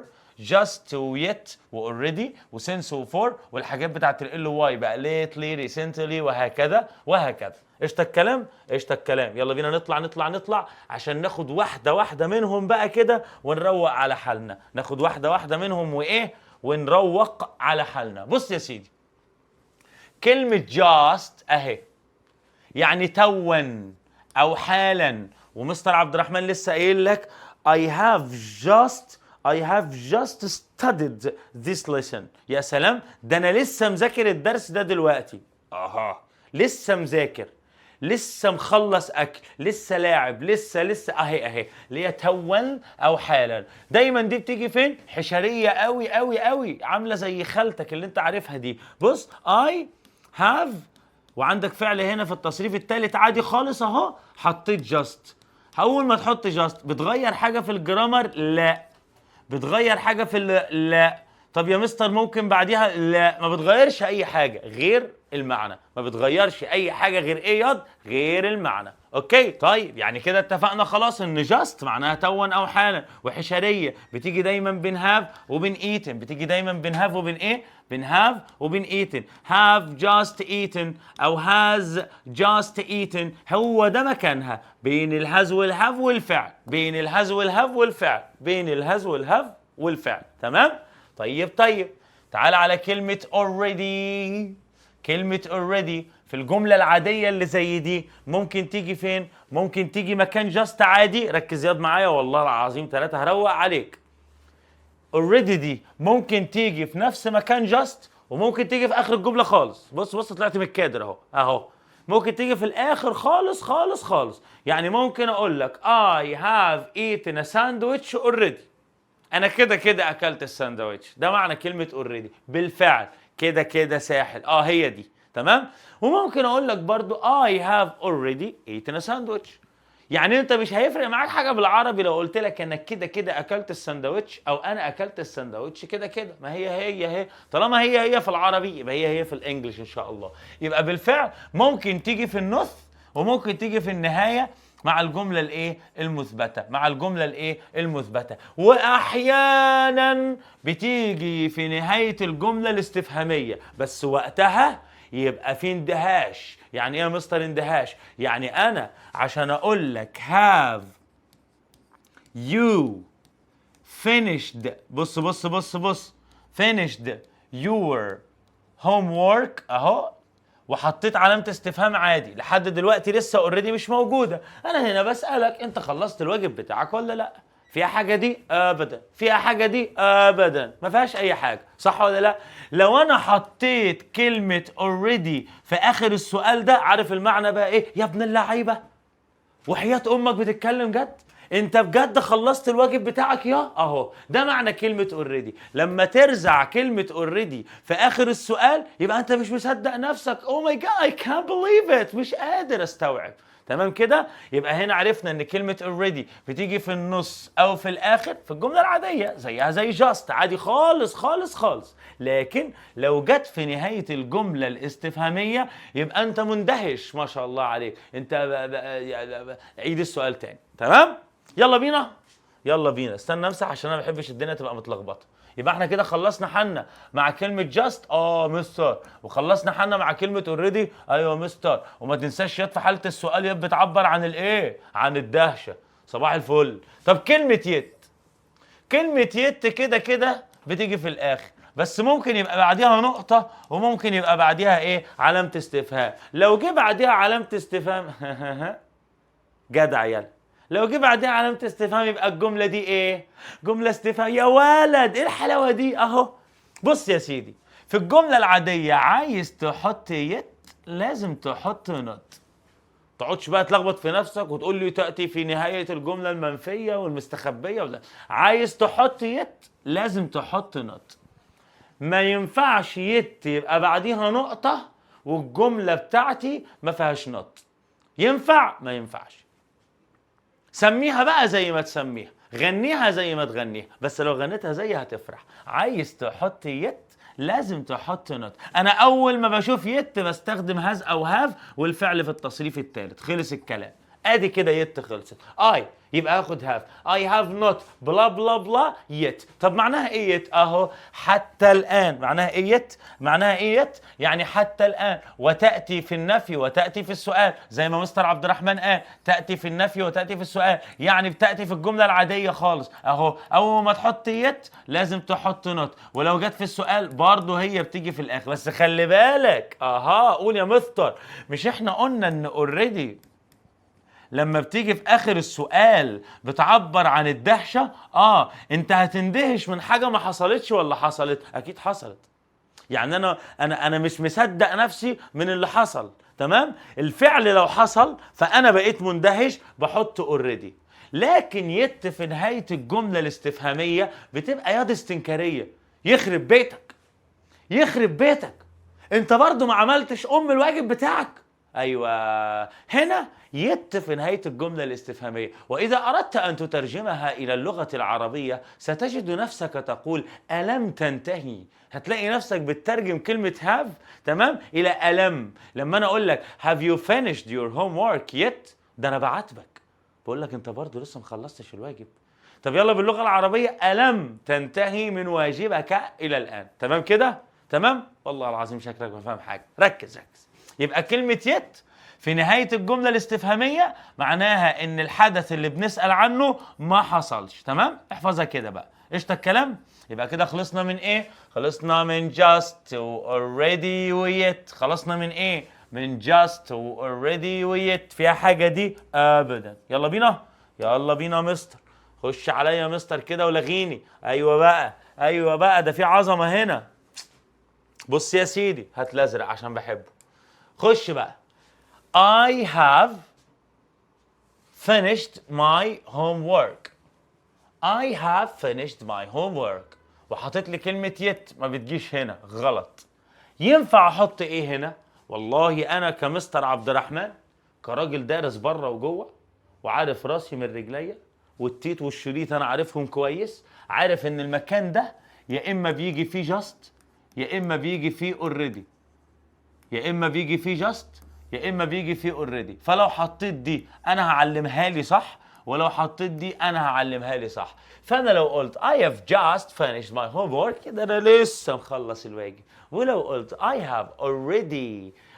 just و yet و already و since و for، والحاجات بتاعت ال ly بقى، lately، recently، وهكذا وهكذا. قشطه الكلام، قشطه الكلام. يلا بينا نطلع نطلع نطلع عشان ناخد واحدة واحدة منهم بقى كده ونروق على حالنا. ناخد واحدة واحدة منهم وايه؟ ونروق على حالنا. بص يا سيدي، كلمة just اهي يعني توا او حالا، ومستر عبد الرحمن لسه قايل لك I have just studied this lesson. يا سلام، ده انا لسه مذاكر الدرس ده دلوقتي. اها، لسه مذاكر، لسه مخلص اكل، لسه لاعب، لسه لسه، اهي اهي اللي هي توا او حالا. دايما دي بتيجي فين؟ حشريه قوي قوي قوي، عامله زي خالتك اللي انت عارفها دي. بص، I have وعندك فعل هنا في التصريف الثالث عادي خالص اهو، حطيت just. اول ما تحط just بتغير حاجة في ال grammar؟ لا. بتغير حاجة في لا. طب يا مستر ممكن بعديها؟ لا، ما بتغيرش اي حاجة غير المعنى. ما بتغيرش اي حاجة غير ايه ياض؟ غير المعنى. okay، طيب، يعني كده اتفقنا خلاص ان just معناها توا او حالا، وحشريه، بتيجي دايما بين have وبين eaten. بتيجي دايما بين have وبين ايه؟ بين have وبين eaten. have just eaten او has just eaten، هو ده مكانها، بين ال has وال have والفعل، بين ال has وال have والفعل، بين ال has وال have والفعل. تمام؟ طيب طيب، تعال على كلمة already. كلمة already في الجملة العادية اللي زي دي ممكن تيجي فين؟ ممكن تيجي مكان just عادي. ركز ياض معايا، والله العظيم ثلاثة هروق عليك. already دي ممكن تيجي في نفس مكان just وممكن تيجي في اخر الجملة خالص. بص بص، طلعت من الكادر اهو اهو. ممكن تيجي في الاخر خالص خالص خالص. يعني ممكن اقول لك I have eaten a sandwich already. انا كده كده اكلت الساندوتش. ده معنى كلمة already، بالفعل، كده كده ساحل. اه، هي دي. تمام؟ وممكن اقول لك برضو I have already eaten a sandwich. يعني انت مش هيفرق معاك حاجة بالعربي لو قلت لك انك كده كده اكلت الساندوتش او انا اكلت الساندوتش كده كده. ما هي هي هي، طالما هي هي في العربي يبقى هي هي في ال English ان شاء الله. يبقى بالفعل ممكن تيجي في النص وممكن تيجي في النهاية مع الجملة الايه؟ المثبته. مع الجملة الايه؟ المثبته. واحيانا بتيجي في نهاية الجملة الاستفهاميه، بس وقتها يبقى في اندهاش. يعني ايه يا مستر اندهاش؟ يعني انا عشان اقول لك have you finished، بص بص بص بص، finished your homework اهو، وحطيت علامة استفهام عادي، لحد دلوقتي لسه already مش موجودة. انا هنا بسألك انت خلصت الواجب بتاعك ولا لا؟ فيها حاجة دي؟ ابدا. فيها حاجة دي؟ ابدا، ما فيهاش اي حاجة، صح ولا لا؟ لو انا حطيت كلمة already في اخر السؤال ده، عارف المعنى بقى ايه؟ يا ابن اللعيبة، وحياة امك بتتكلم جد؟ انت بجد خلصت الواجب بتاعك يا اهو. ده معنى كلمة already. لما ترزع كلمة already في اخر السؤال يبقى انت مش مصدق نفسك. oh my God، اي كانت بليف ات، مش قادر استوعب. تمام كده؟ يبقى هنا عرفنا ان كلمة already بتيجي في النص او في الاخر في الجملة العادية زيها زي just، عادي خالص خالص خالص. لكن لو جت في نهاية الجملة الاستفهامية يبقى انت مندهش، ما شاء الله عليك انت. عيد السؤال تاني. تمام؟ يلا بينا، يلا بينا. استنى امسح عشان انا ما بحبش الدنيا تبقى متلخبطه. يبقى احنا كده خلصنا حنا مع كلمة just، اه مستر، وخلصنا حنا مع كلمة already، ايوه مستر. وما تنساش yet في حالة السؤال، yet بتعبر عن الايه؟ عن الدهشة. صباح الفل. طب كلمة yet، كلمة yet كده كده بتيجي في الاخر، بس ممكن يبقى بعديها نقطة وممكن يبقى بعديها ايه؟ علامة استفهام. لو جه بعديها علامة استفهام، جدع، يلا، لو جه بعديها علامة استفهام يبقى الجملة دي ايه؟ جملة استفهام. يا ولد، ايه الحلاوة دي؟ اهو، بص يا سيدي، في الجملة العادية عايز تحط yet لازم تحط not. تقعدش بقى تلخبط في نفسك وتقول لي تأتي في نهاية الجملة المنفية والمستخبية ولا. عايز تحط yet لازم تحط not. ما ينفعش yet يبقى بعديها نقطة والجملة بتاعتي ما فيهاش not. ينفع؟ ما ينفعش. سميها بقى زي ما تسميها، غنيها زي ما تغنيها، بس لو غنيتها زي هتفرح. عايز تحط yet لازم تحط not. انا اول ما بشوف yet بستخدم has او have والفعل في التصريف الثالث، خلص الكلام. ادي كده yet خلصت. I يبقى اخد have، I have not blah blah blah yet. طب معناها ايه yet؟ اهو حتى الان. معناها ايه yet؟ معناها ايه yet؟ يعني حتى الان، وتاتي في النفي وتاتي في السؤال، زي ما مستر عبد الرحمن قال، تاتي في النفي وتاتي في السؤال، يعني بتاتي في الجملة العادية خالص اهو. اول ما تحط yet لازم تحط not، ولو جت في السؤال برضه هي بتيجي في الاخر. بس خلي بالك، اها قول يا مستر، مش احنا قلنا ان already لما بتيجي في اخر السؤال بتعبر عن الدهشه؟ اه، انت هتندهش من حاجة ما حصلتش ولا حصلت؟ اكيد حصلت. يعني انا مش مصدق نفسي من اللي حصل، تمام؟ الفعل لو حصل فانا بقيت مندهش، بحط already. لكن yet في نهاية الجملة الاستفهاميه بتبقى ياض استنكاريه، يخرب بيتك، يخرب بيتك، انت برضو ما عملتش ام الواجب بتاعك. ايوه، هنا yet في نهاية الجملة الاستفهاميه، واذا اردت ان تترجمها الى اللغة العربية ستجد نفسك تقول الم تنتهي. هتلاقي نفسك بتترجم كلمة have، تمام، الى الم. لما انا اقول لك have you finished your homework yet، ده انا بعاتبك، بقول لك انت برضو لسه ما خلصتش الواجب. طب يلا باللغة العربيه، الم تنتهي من واجبك الى الان؟ تمام كده؟ تمام. والله العظيم شكلك ما فاهم حاجه. ركز ركز. يبقى كلمة yet في نهاية الجملة الاستفهامية معناها ان الحدث اللي بنسأل عنه ما حصلش، تمام؟ احفظها كده بقى. قشطة الكلام؟ يبقى كده خلصنا من ايه؟ خلصنا من just و already و yet. خلصنا من ايه؟ من just و already و yet. فيها حاجة دي؟ ابدا. يلا بينا، يلا بينا يا مستر. خش عليا يا مستر كده ولغيني. ايوه بقى، ايوه بقى، ده في عظمة هنا. بص يا سيدي، هات الازرق عشان بحبه. خش بقى. I have finished my homework. I have finished my homework. وحاطط لي كلمة yet، ما بتجيش هنا، غلط. ينفع احط ايه هنا؟ والله انا كمستر عبد الرحمن، كراجل دارس بره وجوه وعارف راسي من رجليا والتيت والشريط انا عارفهم كويس، عارف ان المكان ده يا اما بيجي فيه just يا اما بيجي فيه already، يا اما بيجي فيه just يا اما بيجي فيه already. فلو حطيت دي انا هعلمها لي صح، ولو حطيت دي انا هعلمها لي صح. فانا لو قلت I have just finished my homework، كده انا لسه مخلص الواجب. ولو قلت I have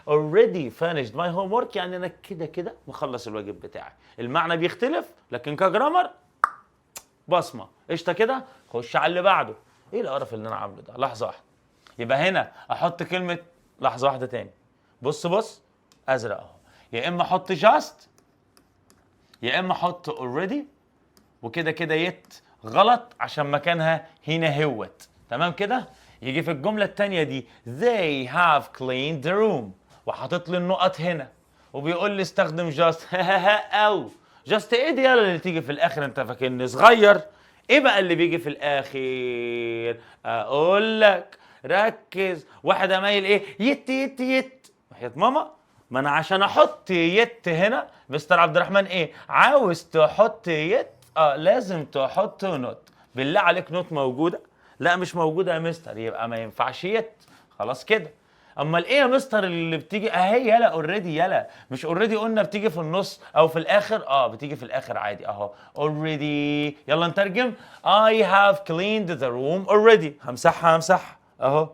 already finished my homework، يعني انا كده كده مخلص الواجب بتاعي. المعنى بيختلف لكن ك grammar بصمه. قشطه كده؟ خش على اللي بعده. ايه القرف اللي انا عامله ده؟ لحظة واحده. يبقى هنا احط كلمه، لحظة واحدة تاني. بص بص، ازرق اهو. يا اما احط just يا اما احط already، وكده كده yet غلط عشان مكانها هنا هوت. تمام كده؟ يجي في الجملة الثانية دي they have cleaned the room، وحاطط لي النقط هنا وبيقول لي استخدم just او just. ايه دي يلا اللي تيجي في الاخر؟ انت فاكرني صغير؟ ايه بقى اللي بيجي في الاخر؟ اقول لك ركز. واحد مايل ايه؟ yet yet yet. وحياة ماما ما انا عشان احط yet هنا، مستر عبد الرحمن ايه؟ عاوز تحط yet؟ اه، لازم تحط not. بالله عليك not موجوده؟ لا مش موجودة يا مستر، يبقى ما ينفعش yet. خلاص كده. امال ايه يا مستر اللي بتيجي؟ اهي يلا already. يلا مش already قلنا بتيجي في النص او في الاخر؟ اه بتيجي في الاخر عادي اهو already. يلا نترجم. I have cleaned the room already. همسحها، همسحها اهو.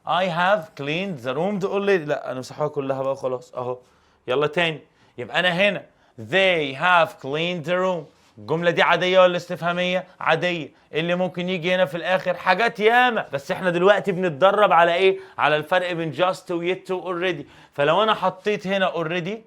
I have cleaned the room already. لا انا مسحوها كلها بقى خلاص اهو. يلا تاني. يبقى انا هنا they have cleaned the room، الجملة دي عادية ولا استفهامية؟ عادية. اللي ممكن يجي هنا في الآخر حاجات ياما، بس احنا دلوقتي بنتدرب على ايه؟ على الفرق بين just و yet و already. فلو انا حطيت هنا already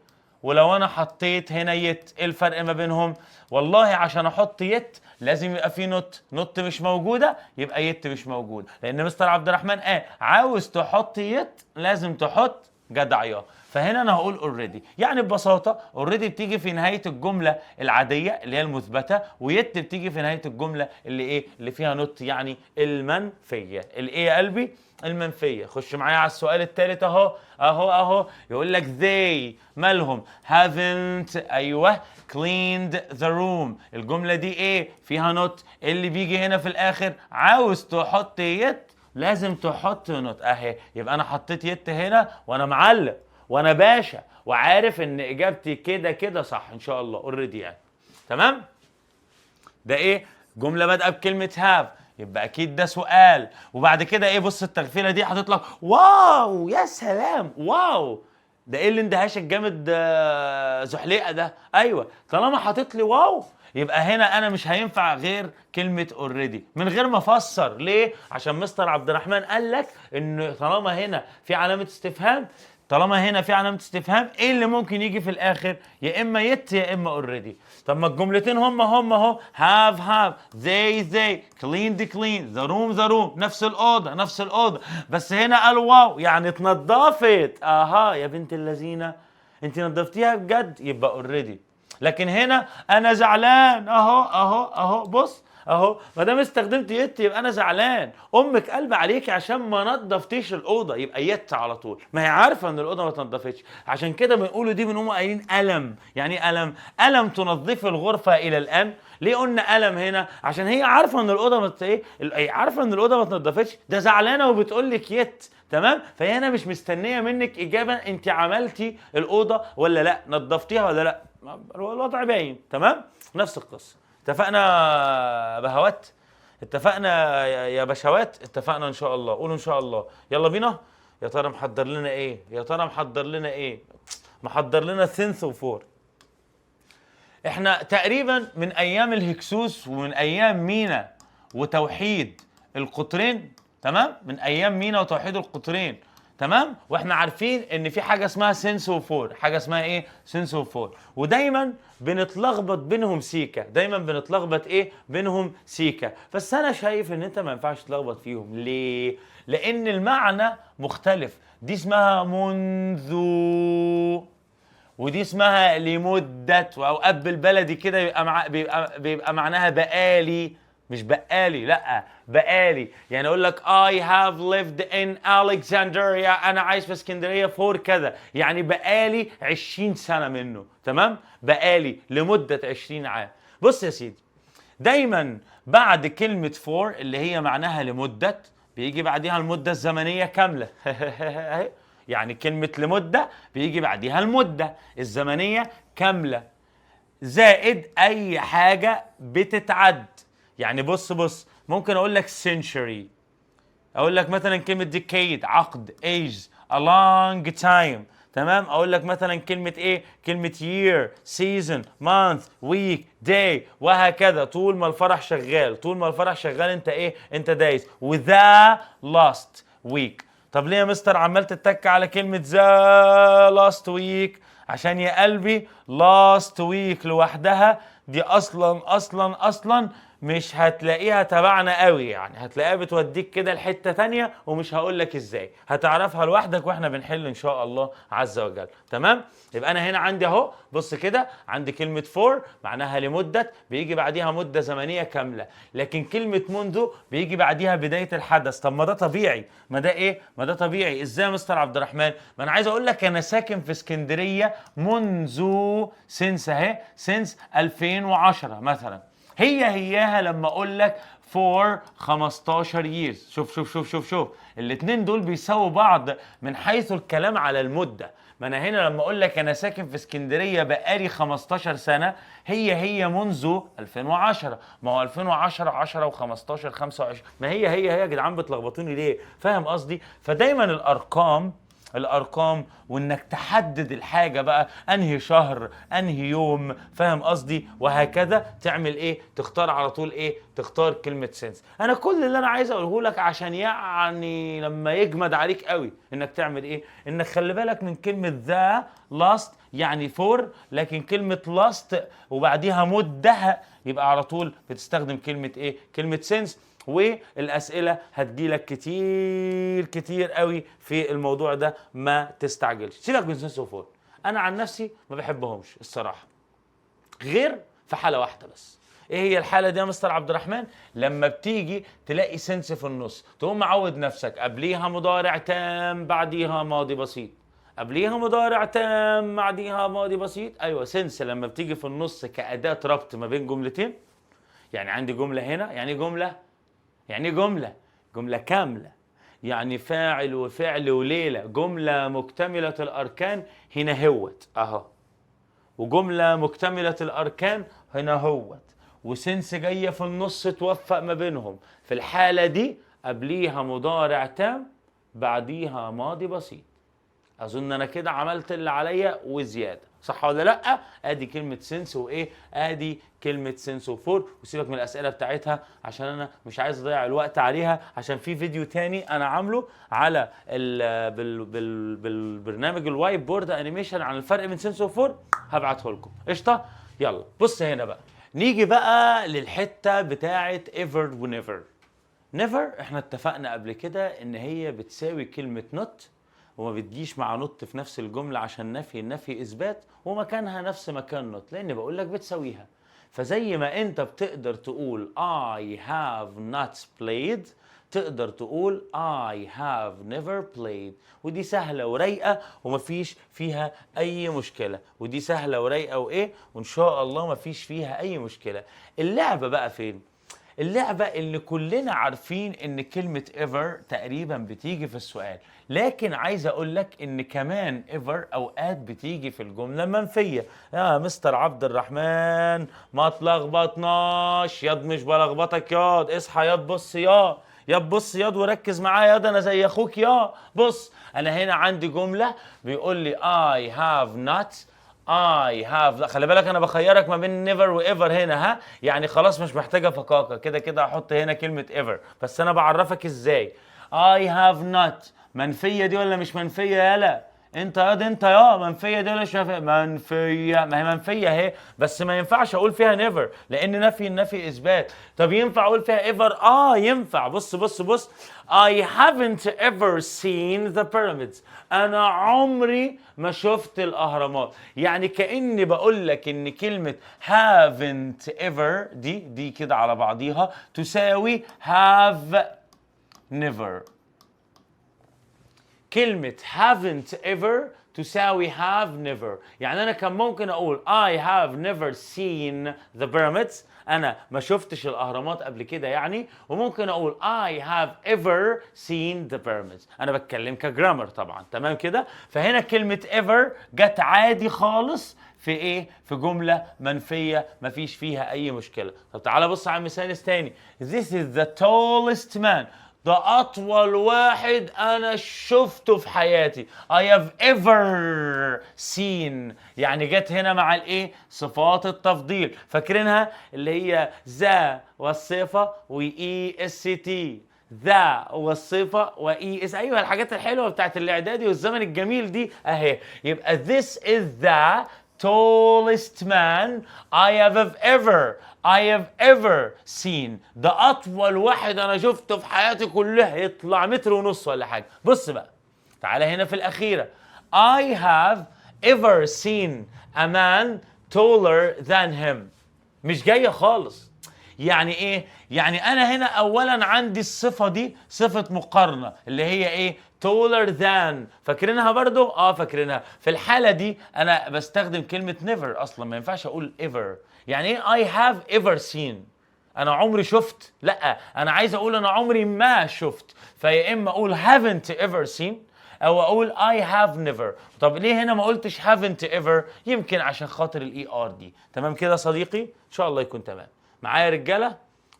ولو انا حطيت هنا yet، ايه الفرق ما بينهم؟ والله عشان احط yet لازم يبقى في not، not مش موجودة يبقى yet مش موجود، لان مستر عبد الرحمن قال عاوز تحط yet لازم تحط جدع يا. فهنا انا هقول already. يعني ببساطة already بتيجي في نهاية الجملة العادية اللي هي المثبته، و yet بتيجي في نهاية الجملة اللي ايه؟ اللي فيها not، يعني المنفيه. الايه يا قلبي؟ المنفيه. خش معايا على السؤال الثالث اهو اهو اهو. يقول لك they مالهم؟ haven't ايوه cleaned the room. الجملة دي ايه؟ فيها not. اللي بيجي هنا في الاخر عاوز تحط yet لازم تحط not اهي. يبقى انا حطيت yet هنا وانا معلم وانا باشا. وعارف ان اجابتي كده كده صح ان شاء الله already يعني. تمام؟ ده ايه؟ جملة بادئه بكلمه have، يبقى اكيد ده سؤال. وبعد كده ايه؟ بص التغفيله دي حاطط لك wow، يا سلام، wow، ده ايه اللي اندهاش الجامد زحليقه ده؟ ايوه، طالما حاطط لي wow يبقى هنا انا مش هينفع غير كلمة already من غير ما افسر ليه، عشان مستر عبد الرحمن قال لك ان طالما هنا في علامة استفهام، طالما هنا في علامة استفهام ايه اللي ممكن يجي في الاخر؟ يا اما yet يا اما already. طب ما الجملتين هم هم اهو، have have، they they، cleaned clean، the room the room، نفس الاوضة نفس الاوضه، بس هنا قال wow يعني اتنضفت. اها يا بنت اللذينه، انت نضفتيها بجد، يبقى already. لكن هنا انا زعلان، اهو اهو اهو، بص اهو، ما دام استخدمت yet يبقى انا زعلان، امك قلب عليكي عشان ما نضفتيش الاوضه، يبقى yet على طول، ما هي عارفه ان الاوضة ما اتنضفتش. عشان كده بنقوله دي، بنقوم قايلين الم، يعني ايه الم؟ الم تنظفي الغرفة الى الان؟ ليه قلنا الم هنا؟ عشان هي عارفه ان الاوضة ما ايه، هي عارفه ان الاوضة ما اتنضفتش، ده زعلانة وبتقول لك yet. تمام؟ فهي هنا مش مستنيه منك اجابه انت عملتي الاوضة ولا لا، نظفتيها ولا لا، الوضع باين. تمام؟ نفس القصة. اتفقنا بهوات؟ اتفقنا يا بشوات؟ اتفقنا ان شاء الله. قولوا ان شاء الله. يلا بينا. يا ترى محضر لنا ايه؟ يا ترى محضر لنا ايه؟ محضر لنا since و for. احنا تقريبا من ايام الهكسوس ومن ايام مينا وتوحيد القطرين، تمام؟ من ايام مينا وتوحيد القطرين، تمام؟ واحنا عارفين ان في حاجة اسمها since و for، حاجة اسمها ايه؟ since و for، ودايما بنتلخبط بينهم سيكا، دايما بنتلخبط ايه؟ بينهم سيكا. بس انا شايف ان انت ما ينفعش تلخبط فيهم. ليه؟ لان المعنى مختلف. دي اسمها منذ ودي اسمها لمدة، واوقات بالبلدي كده بيبقى معناها بقالي، مش بقالي، لا بقالي، يعني اقول لك I have lived in Alexandria، انا عايش في اسكندرية for كذا، يعني بقالي 20 سنة منه. تمام؟ بقالي لمدة 20 عام. بص يا سيدي، دايما بعد كلمة for اللي هي معناها لمدة بيجي بعديها المدة الزمنية كاملة. يعني كلمة لمدة بيجي بعديها المدة الزمنية كاملة زائد أي حاجة بتتعد. يعني بص بص، ممكن أقول لك century، أقول لك مثلا كلمة decade عقد، ages، a long time. تمام؟ اقول لك مثلا كلمة ايه؟ كلمة year، season، month، week، day، وهكذا. طول ما الفرح شغال، طول ما الفرح شغال انت ايه؟ انت دايس. و the last week. طب ليه يا مستر عمال تتك على كلمة the last week؟ عشان يا قلبي last week لوحدها دي اصلا اصلا اصلا مش هتلاقيها تبعنا قوي، يعني هتلاقيها بتوديك كده لحته تانية، ومش هقول لك ازاي، هتعرفها لوحدك واحنا بنحل ان شاء الله عز وجل. تمام؟ يبقى انا هنا عندي اهو، بص كده، عندي كلمة for معناها لمده، بيجي بعديها مده زمنية كامله، لكن كلمة منذ بيجي بعديها بداية الحدث. طب ما ده طبيعي، ما ده ايه؟ ما ده طبيعي. ازاي يا مستر عبد الرحمن؟ ما انا عايز اقول لك انا ساكن في اسكندرية منذ since اهي، since 2010 مثلا، هي هياها لما اقول لك for 15 years. شوف شوف شوف شوف شوف، الاثنين دول بيساووا بعض من حيث الكلام على المده. ما انا هنا لما اقول لك انا ساكن في اسكندرية بقالي 15 سنه، هي هي منذ 2010. ما هو 2010 10 و15 25، ما هي هي هي يا جدعان، بتلخبطوني ليه؟ فاهم قصدي؟ فدايما الارقام، الارقام وانك تحدد الحاجة بقى انهي شهر انهي يوم، فاهم قصدي؟ وهكذا. تعمل ايه؟ تختار على طول ايه؟ تختار كلمة since. انا كل اللي انا عايز اقوله لك عشان يعني لما يجمد عليك قوي انك تعمل ايه؟ انك خلي بالك من كلمة the last يعني for، لكن كلمة last وبعديها مده يبقى على طول بتستخدم كلمة ايه؟ كلمة since. والاسئلة هتجيلك كتير كتير قوي في الموضوع ده، ما تستعجلش. سيبك من since و for، انا عن نفسي ما بحبهمش الصراحة غير في حاله واحدة بس. ايه هي الحالة دي يا مستر عبد الرحمن؟ لما بتيجي تلاقي since في النص تقوم معود نفسك قبليها مضارع تام بعديها ماضي بسيط، قبليها مضارع تام بعديها ماضي بسيط. ايوه، since لما بتيجي في النص كاداة ربط ما بين جملتين، يعني عندي جملة هنا، يعني جملة، يعني جملة، جملة كاملة، يعني فاعل وفعل وليلة، جملة مكتملة الاركان هنا هوت اهو، وجملة مكتملة الاركان هنا هوت، و since جاية في النص توفق ما بينهم. في الحالة دي قبليها مضارع تام، بعديها ماضي بسيط. اظن انا كده عملت اللي عليا وزياده، صح ولا لا؟ ادي كلمة since وايه؟ ادي كلمة since و for. وسيبك من الاسئلة بتاعتها عشان انا مش عايز اضيع الوقت عليها، عشان في فيديو تاني انا عامله على ال بال بال بالبرنامج ال whiteboard animation عن الفرق بين since و for، هبعته لكم. قشطه. يلا بص هنا بقى، نيجي بقى للحتة بتاعه ever و never. never احنا اتفقنا قبل كده ان هي بتساوي كلمة not، وما بتجيش مع not في نفس الجملة عشان نفي النفي اثبات، ومكانها نفس مكان not لان بقول لك بتساويها. فزي ما انت بتقدر تقول I have not played، تقدر تقول I have never played، ودي سهلة ورايقة ومفيش فيها أي مشكلة. ودي سهلة ورايقة وإيه، وإن شاء الله مفيش فيها أي مشكلة. اللعبة بقى فين؟ اللعبة اللي كلنا عارفين ان كلمة ever تقريبا بتيجي في السؤال، لكن عايز اقول لك ان كمان ever اوقات بتيجي في الجملة المنفية. يا مستر عبد الرحمن ما تلخبطناش ياض، مش بلخبطك ياض، اصحى ياض، بص ياض، يا بص ياض وركز معايا ياض، انا زي اخوك يا بص. انا هنا عندي جملة بيقول لي I have not، I have، لا خلي بالك انا بخيرك ما بين never و ever هنا، ها، يعني خلاص مش محتاجه فكاكه، كده كده هحط هنا كلمة ever، بس انا بعرفك ازاي. I have not منفية دي ولا مش منفيه؟ يالا انت ياض، انت يا منفية دي ولا مش منفيه؟ منفيه، ما هي منفية اهي، بس ما ينفعش اقول فيها never لان نفي النفي اثبات. طب ينفع اقول فيها ever؟ اه ينفع. بص بص بص، I haven't ever seen the pyramids، انا عمري ما شفت الاهرامات. يعني كاني بقول لك ان كلمة haven't ever دي كده على بعضيها تساوي have never. كلمة haven't ever تساوي have never. يعني أنا كان ممكن أقول I have never seen the pyramids، أنا ما شفتش الأهرامات قبل كده يعني، وممكن أقول I have ever seen the pyramids. أنا بتكلم ك grammar طبعا، تمام كده؟ فهنا كلمة ever جت عادي خالص في ايه؟ في جملة منفية، مفيش فيها أي مشكلة. طب تعالى بص على المثال الثاني. This is the tallest man، ده أطول واحد أنا شفته في حياتي، I have ever seen. يعني جت هنا مع الإيه؟ صفات التفضيل، فاكرينها اللي هي the والصفة و EST، the والصفة و ES، أيوه الحاجات الحلوة بتاعت الإعدادي والزمن الجميل دي أهي. يبقى this is the tallest man I have ever seen، ده أطول واحد أنا شفته في حياتي كلها، يطلع متر ونص ولا حاجة. بص بقى تعالى هنا في الأخيرة، I have ever seen a man taller than him، مش جاية خالص. يعني ايه؟ يعني انا هنا اولا عندي الصفة دي صفة مقارنة اللي هي ايه؟ taller than، فاكرينها برضو؟ اه فاكرينها. في الحالة دي انا بستخدم كلمة never، اصلا ما ينفعش اقول ever. يعني ايه I have ever seen؟ انا عمري شفت؟ لا، انا عايز اقول انا عمري ما شفت، فيا اما اقول haven't ever seen او اقول I have never. طب ليه هنا ما قلتش haven't ever؟ يمكن عشان خاطر ال ER دي. تمام كده يا صديقي؟ ان شاء الله يكون تمام. معايا يا رجاله؟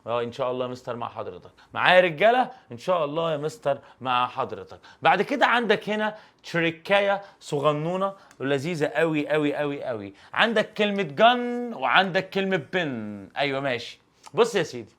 اه ان شاء الله يا مستر مع حضرتك. معايا يا رجاله؟ ان شاء الله يا مستر مع حضرتك. بعد كده عندك هنا تريكايه صغنونه ولذيذه قوي قوي قوي قوي. عندك كلمة gone وعندك كلمة been. ايوه ماشي. بص يا سيدي،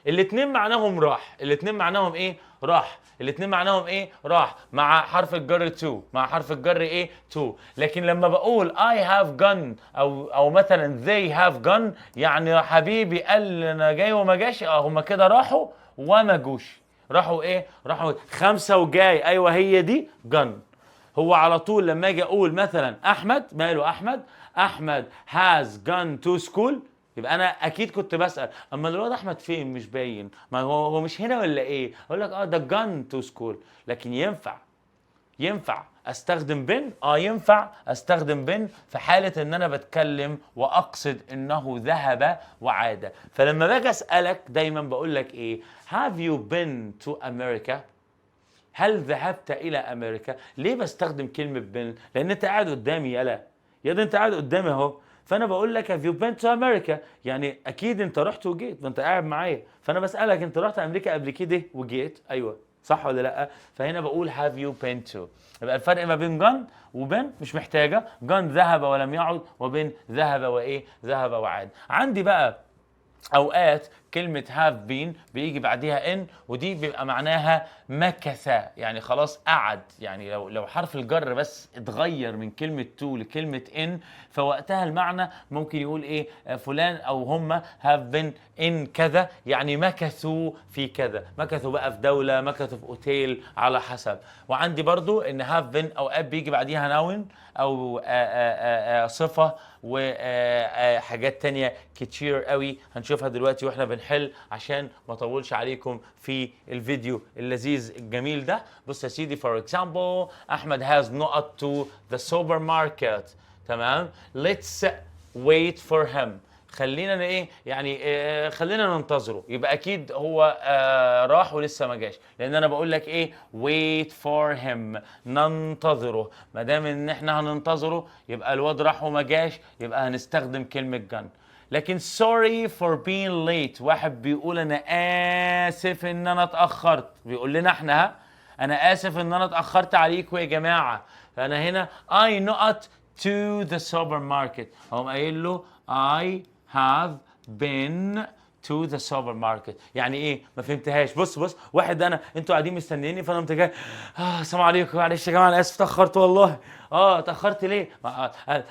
الاتنين معناهم راح، الاتنين معناهم ايه؟ راح. الاتنين معناهم ايه؟ راح، مع حرف الجر to، مع حرف الجر ايه؟ to. لكن لما بقول I have gone او مثلا they have gone، يعني يا حبيبي قال لي انا جاي وما جاش، اه هما كده راحوا وما جوش. راحوا ايه؟ راحوا خمسة وجاي. ايوه هي دي gone. هو على طول لما اجي اقول مثلا احمد، ماله احمد؟ احمد has gone to school، يبقى انا اكيد كنت بسال اما الواد احمد فين؟ مش باين، ما هو مش هنا ولا ايه؟ اقول لك اه ده gone to school. لكن ينفع استخدم been؟ اه ينفع استخدم been في حاله ان انا بتكلم واقصد انه ذهب وعاد. فلما باجي اسالك دايما بقول لك ايه؟ have you been to America؟ هل ذهبت الى امريكا؟ ليه بستخدم كلمة been؟ لان انت قاعد قدامي، يلا يا ده انت قاعد قدامي اهو، فانا بقول لك have you been to America، يعني اكيد انت رحت وجيت، ما انت قاعد معايا، فانا بسالك انت رحت امريكا قبل كده وجيت؟ ايوه، صح ولا لا؟ فهنا بقول have you been to. يبقى الفرق ما بين gone و been مش محتاجه، gone ذهب ولم يعد، و been ذهب وايه؟ ذهب وعاد. عندي بقى اوقات كلمة have been بيجي بعديها in، ودي بيبقى معناها مكث، يعني خلاص قعد. يعني لو حرف الجر بس اتغير من كلمة to لكلمة in، فوقتها المعنى ممكن يقول ايه؟ فلان او هم have been in كذا، يعني مكثوا في كذا، مكثوا بقى في دولة، مكثوا في اوتيل، على حسب. وعندي برضو ان have been اوقات بيجي بعديها noun او صفة وحاجات تانية كتير قوي هنشوفها دلوقتي واحنا بنحل، عشان ما اطولش عليكم في الفيديو اللذيذ الجميل ده. بص يا سيدي، for example، احمد has نقط to the supermarket، تمام؟ let's wait for him، خلينا ايه يعني خلينا ننتظره. يبقى اكيد هو راح ولسه ما جاش، لان انا بقول لك ايه؟ wait for him، ننتظره. ما دام ان احنا هننتظره يبقى الواد راح وما جاش، يبقى هنستخدم كلمة gone. لكن sorry for being late، واحد بيقول انا اسف ان انا اتاخرت، بيقول لنا احنا ها، انا اسف ان انا اتاخرت عليكم يا جماعه. فانا هنا I نقط to the supermarket، هقوم قايل له I have been to the supermarket. يعني ايه؟ ما فهمتهاش. بص بص، واحد انا انتوا قاعدين مستنيني، فانا قمت جاي: السلام عليكم، معلش يا جماعه، انا اسف اتاخرت والله. اتاخرت ليه؟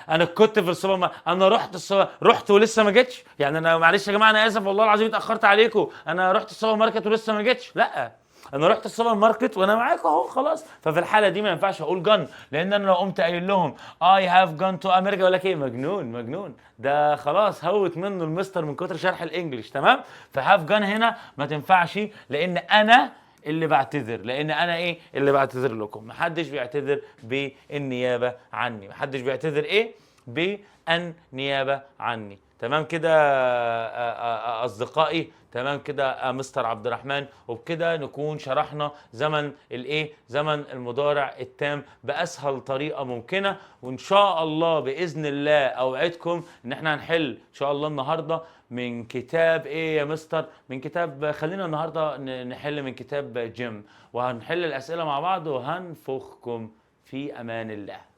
انا كنت في السوبر ماركت، انا رحت السوبر، رحت ولسه ما جيتش. يعني انا معلش يا جماعه، انا اسف والله العظيم اتاخرت عليكم، انا رحت السوبر ماركت ولسه ما جيتش. لا، انا رحت السوبر ماركت وانا معاكم اهو خلاص. ففي الحالة دي ما ينفعش اقول gone، لان انا لو قمت قايل لهم I have gone to America، يقول لك ايه؟ مجنون مجنون ده، خلاص هوت منه المستر من كتر شرح ال English، تمام؟ ف have gone هنا ما تنفعش، لان انا اللي بعتذر، لان انا ايه اللي بعتذر لكم، محدش بيعتذر بالنيابة عني، محدش بيعتذر ايه؟ بالنيابة عني. تمام كده اصدقائي؟ تمام كده مستر عبد الرحمن. وبكده نكون شرحنا زمن الايه؟ زمن المضارع التام باسهل طريقه ممكنه. وان شاء الله باذن الله اوعدكم ان احنا هنحل ان شاء الله النهارده من كتاب ايه يا مستر؟ من كتاب، خلينا النهارده نحل من كتاب جيم، وهنحل الاسئلة مع بعض وهنفخكم. في امان الله.